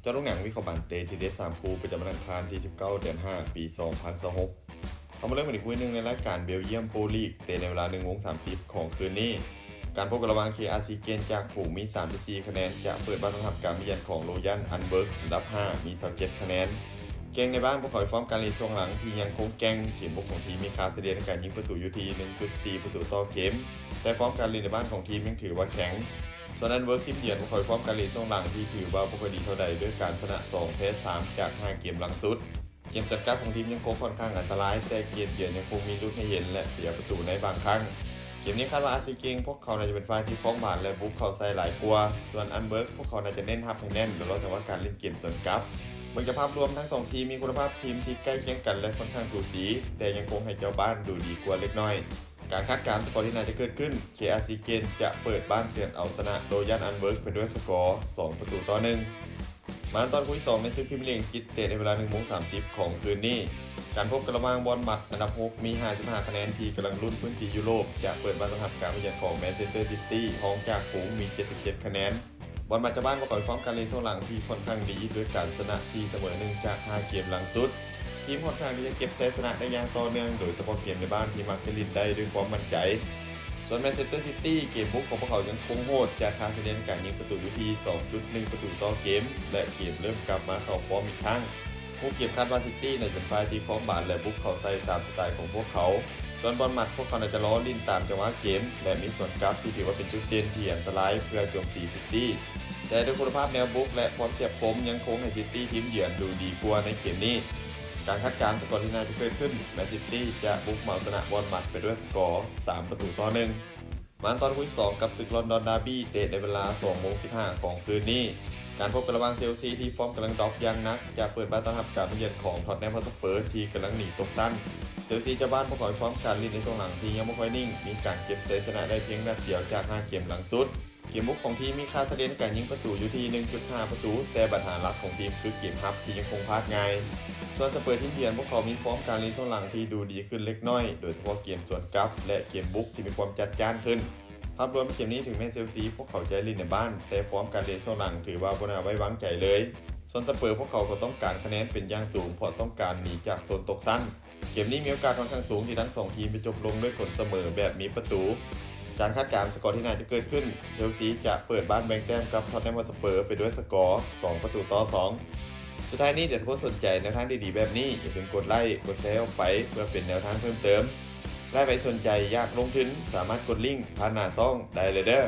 ເຈາະລົງໜັງວິເຄາະບານເຕະທີ່ເດັດສາມຄູ່ ປະຈຳວັນອັງຄານທີສິບເກົ້າ ເດືອນຫ້າ ປີສອງພັນຊາວຫົກ. ເຮົາມາເລີ່ມກັນອີກຄູ່ໜຶ່ງໃນລາຍການເບລຢ້ຽມໂປຣລີກ ເຕະໃນເວລາໜຶ່ງໂມງສາມສິບຂອງຄືນນີ້. ການພົບກັນລະຫວ່າງ ເຄອາຊີ ເກນຈ໌ ຈາກຝູງມີສາມສິບສີ່ຄະແນນ ຈະເປີດບ້ານຕ້ອນຮັບການມາຢ້ຽມຂອງ ໂຣຢັນ ອັນເວີກ ອັນດັບຫ້າ ມີຊາວເຈັດຄະແນນ. ເກັ່ງໃນບ້ານພວກເຂົາໃຫ້ຟອມການຫຼິ້ນຊ່ວງຫຼັງທີ່ຍັງຄົງແກ່ງ, ເກມບຸກຂອງທີມມີຄ່າສະເລ່ຍໃນການຍິງປະຕູຢູ່ທີ່ໜຶ່ງຈຸດສີ່ປະຕູຕໍ່ເກມ, ແຕ່ຟອມການຫຼິ້ນໃນບ້ານຂອງທີມຍັງຖືວ່າແຂງ. ສ່ວນອັນເວີກທີມເຢືອນບໍ່ຄ່ອຍຟອມການຫຼິ້ນຊ່ວງຫຼັງທີ່ຖືວ່າບໍ່ຄ່ອຍດີເທົ່າໃດ ດ້ວຍການຊະນະສອງ ແພ້ສາມ ຈາກຫ້າເກມຫຼັງສຸດ. ເກມສວນກັບຂອງທີມຍັງຄົງຂ້ອນຂ້າງອັນຕະລາຍ, ແຕ່ເກມເຢືອນຍັງຄົງມີຫຼຸດໃຫ້ເຫັນ ແລະ ເສຍປະຕູໃນບາງຄັ້ງ. ເກມນີ້ຄາດວ່າອາຊີເກັງ ພວກເຂົາໜ້າຈະເປັນຝ່າຍທີ່ຄອງບານ ແລະ ບຸກເຂົ້າໃສ່ຫຼາຍກວ່າ, ສ່ວນອັນເວີກ ພວກເຂົາໜ້າຈະເນັ້ນຮັບໃຫ້ແໜ້ນ ແລະ ລໍຈັງຫວະການຫຼິ້ນເກມສວນກັບ. ເບິ່ງຈາກພາບລວມ ທັງສອງທີມມີຄຸນນະພາບທີມທີ່ໃກ້ຄຽງກັນ ແລະ ຂ້ອນຂ້າງສູສີ, ແຕ່ຍັງຄົງໃຫ້ເຈົ້າບ້ານດູດີກວ່າເລັກນ້ອຍ. ການຄາດການສະກໍທີ່ໜ້າຈະເກີດຂຶ້ນ, ເຄອາຊີເກັນຈະເປີດບ້ານເຊືອນເອົາຊະນະ ໂຣຢັນ ອັນເວີກ ໄປດ້ວຍສະກໍ ສອງປະຕູຕໍ່ໜຶ່ງ. ມາຕອນຄູ່ທີສອງໃນສຶກພຣີເມຍລີກອັງກິດ ເຕະໃນເວລາໜຶ່ງໂມງສາມສິບຂອງຄືນນີ້. ການພົບກັນລະຫວ່າງບອນມັດ ອັນດັບຫົກ ມີຫ້າສິບຫ້າຄະແນນ ທີ່ກຳລັງລຸ້ນພື້ນທີ່ຢູໂຣບ ຈະເປີດບ້ານຕ້ອນຮັບການມາຢ້ຽມຂອງແມນເຊັສເຕີຊິຕີ້ ຮອງຈາກຝູງມີເຈັດສິບເຈັດຄະແນນ. ບອນມັດຈາກບ້ານພວກເຂົາມີຟອມການຫຼິ້ນຊ່ວງຫຼັງທີ່ຂ້ອນຂ້າງດີ ດ້ວຍການຊະນະສີ່ ສະເໝີໜຶ່ງ ຈາກຫ້າເກມຫຼັງສຸດ. ທີມຂ້ອນຂ້າງທີ່ຈະເກັບໄຊຊະນະໄດ້ຢ່າງຕໍ່ເນື່ອງ, ໂດຍສະເພາະເກມໃນບ້ານທີ່ມັກຈະຫຼິ້ນໄດ້ດ້ວຍຄວາມໝັ້ນໃຈ. ສ່ວນແມນເຊັສເຕີຊິຕີ້ ເກມບຸກຂອງພວກເຂົາຍັງຄົງໂຫດ, ຈາກຄ່າສະເລ່ຍໃນການຍິງປະຕູຢູ່ທີ່ສອງຈຸດໜຶ່ງປະຕູຕໍ່ເກມ ແລະ ເກມເລີ່ມກັບມາເຂົ້າຟອມອີກຄັ້ງ. ຮູບເກມຄາດວ່າຊິຕີ້ໜ້າຈະເປັນຝ່າຍທີ່ຄອງບານ ແລະ ບຸກເຂົ້າໃສ່ຕາມສະໄຕຂອງພວກເຂົາ. ສ່ວນບອນມັດ ພວກເຂົາໜ້າຈະລໍຫຼິ້ນຕາມຈັງຫວະເກມ ແລະ ມີສວນກັບທີ່ຖືວ່າເປັນຈຸດເດັ່ນທີ່ອັນຕະລາຍເພື່ອໂຈມຕີຊິຕີ້. ແຕ່ດ້ວຍຄຸນນະພາບແນວບຸກ ແລະ ຄວາມແສບຄົມ ຍັງຄົງໃຫ້ຊິຕີ້ທີມເຢືອນດູດີກວ່າໃນເກມນີ້. ການຄາດການສະກໍທີ່ໜ້າຈະເກີດຂຶ້ນ, ແມນຊິຕີ້ຈະບຸກເໝົາຊະນະບອນມັດໄປດ້ວຍສະກໍສາມປະຕູຕໍ່ໜຶ່ງ. ມາຕອນຄູ່ທີສອງກັບສຶກລອນດອນດາບີ ເຕະໃນເວລາສອງໂມງສິບຫ້າຂອງຄືນນີ້. ການພົບກັນລະຫວ່າງເຊລຊີທີ່ຟອມກຳລັງດຣອບຢ່າງໜັກ ຈະເປີດບ້ານຕ້ອນຮັບການມາຢ້ຽມຂອງທອດແນມຮອດສະເປີທີ່ກຳລັງໜີຕົກຊັ້ນ. ເຊລຊີເຈົ້າບ້ານພວກເຂົາໃຫ້ຟອມການຫຼິ້ນໃນຊ່ວງຫຼັງທີ່ຍັງບໍ່ຄ່ອຍນິ່ງ, ມີການເກັບໄຊຊະນະໄດ້ພຽງນັດດຽວຈາກຫ້າເກມຫຼັງສຸດ. ເກມບຸກຂອງທີມມີຄ່າສະເລ່ຍໃນການຍິງປະຕູຢູ່ທີ່ໜຶ່ງຈຸດຫ້າປະຕູ, ແຕ່ບັນຫາຫຼັກຂອງທີມຄືເກມຮັບທີ່ຍັງຄົງພາດງ່າຍ. ສ່ວນສະເປີທີມເຢືອນ ພວກເຂົາມີຟອມການຫຼິ້ນຊ່ວງຫຼັງທີ່ດູດີຂຶ້ນເລັກນ້ອຍ, ໂດຍສະເພາະເກມສວນກັບ ແລະ ເກມບຸກທີ່ມີຄວາມຈັດຈ້ານຂຶ້ນ. ພາບລວມເກມນີ້ ເຖິງແມ່ນເຊລຊີພວກເຂົາຈະຫຼິ້ນໃນບ້ານ, ແຕ່ຟອມການຫຼິ້ນຊ່ວງຫຼັງຖືວ່າບໍ່ໜ້າໄວ້ວາງໃຈເລີຍ. ສ່ວນສະເປີພວກເຂົາກໍຕ້ອງການຄະແນນເປັນຢ່າງສູງ ເພາະຕ້ອງການໜີຈາກໂຊນຕົກຊັ້ນ. ເກມນີ້ມີໂອກາດຂ້ອນຂ້າງສູງທີ່ທັງສອງທີມຈະຈົບລົງດ້ວຍຜົນສະເໝີແບບມີປະຕູ. ການຄາດການສະກໍທີ່ໜ້າຈະເກີດຂຶ້ນ, ເຊລຊີຈະເປີດບ້ານແບ່ງແຕ້ມກັບທອດແນມຮອດສະເປີໄປດ້ວຍສະກໍສອງປະຕູຕໍ່ສອງ. ສຸດທ້າຍນີ້ ຖ້າທຸກຄົນສົນໃຈແນວທາງດີໆແບບນີ້, ຢ່າລືມກົດໄລ, ກົດແຊອອກໄປ ເພື່ອເປັນແນວທາງເພີ່ມເຕີມ. ແລະ ໃຜສົນໃຈຢາກລົງທຶນ ສາມາດກົດລິ້ງຜ່ານໜ້າຊ່ອງໄດ້ເລີຍເດີ້.